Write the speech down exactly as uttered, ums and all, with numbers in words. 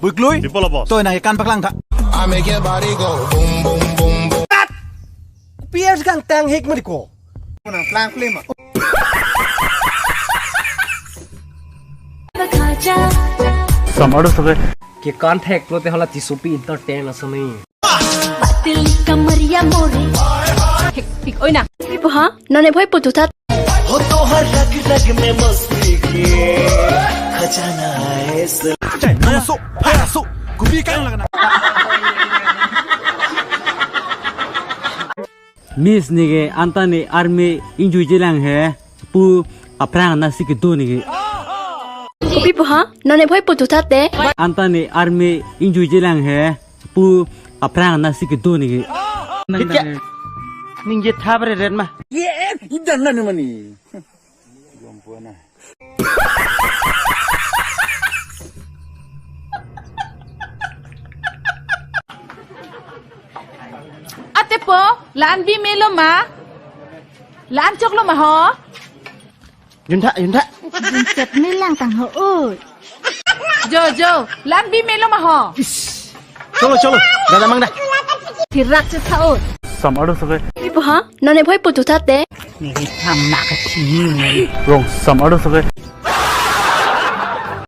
Buiklui. People of us. Toi nangkekan paklang tha. I make your body go boom, boom, boom, boom. P S gang tang hek mari ko. Nang plang plim. Sam ado sake. Kekan thek lote hala Tissopi entertain asoni. Patili kamaria more. Hek pik oi na. Ipo ha? None bhoi putu tha. हो तो हर रग रग में मस्ती के खजाना है। Chai, naya so, naya so, kubi kang lagna. Miss neke anta ne army ingjui jilang he pu aphrang nasi kedo neke. Kopi pu ha? None bhoi putu tha te. Anta ne army ingjui jilang he pu aphrang nasi kedo neke. Ningje thabre ren ma. Ye, idan na mani. Ate po, la-an bi melo ma? La-an choklo ma ho? Juntha, juntha. Jun chet melang tang ho oi. Jo, jo, la-an bi melo ma ho? Cholo, cholo. Dada mang da. Thirak chet tha oi. Sam ado sake. Ipo ha? None bhoi putu tha te. Neke tham na ka chini. Rong sam ado sake.